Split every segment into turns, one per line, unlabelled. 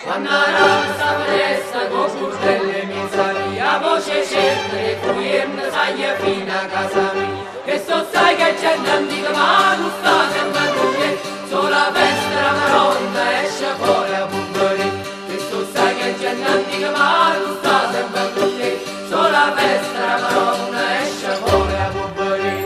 Quann arape 'sta fenesta cu 'o curtiello 'mmiez' 'a via, 'a voce certa che fujenno saglie fino 'a casa mia. Chesto 'o ssaje che è gente antica ma nun sta sempe cu te, solo 'a festa d' 'a Maronna esce fore a puvverè. Chesto 'o ssaje che è gente antica ma nun sta sempe cu te, solo 'a festa d' 'a Maronna esce fore a puvverè.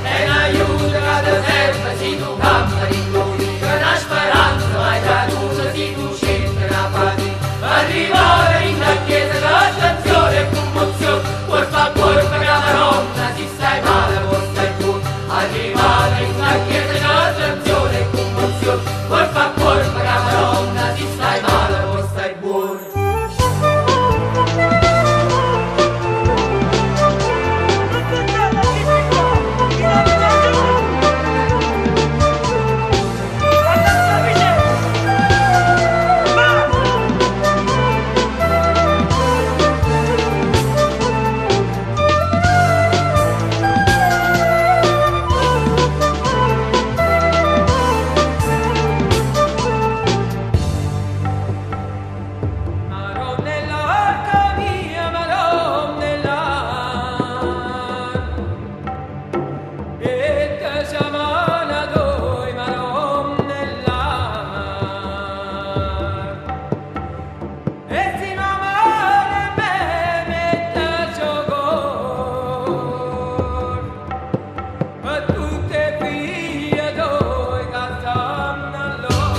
È n'aiuto ca te serve si tu cammini dint' 'o vico, na speranza mai traduta si tu cerchi na fatica. Arrivare dint' 'a chiesa cu tensione e cummozione, cuorpo a cuorpo cu 'a Maronna, si stai male po' stai buono. Arrivare dint' 'a chiesa cu tensione e cummozione, cuorpo a cuorpo cu 'a Maronna, si stai male po' stai buono. Maronnella arca mia, Maronnella, e te chiamano doi Maronnella. E si mamma me mette 'o core, per tutte 'e figlie toi che stanno allora.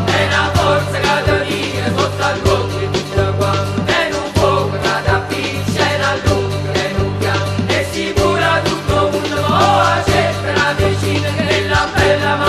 È na forza ca te tiene sotto all'uocchie tutte quante, è nu fuoco ca t'appiccia, è n'allucco e nu chianto. E si pure tutto 'o munno mo cerca na vicina, chella bella.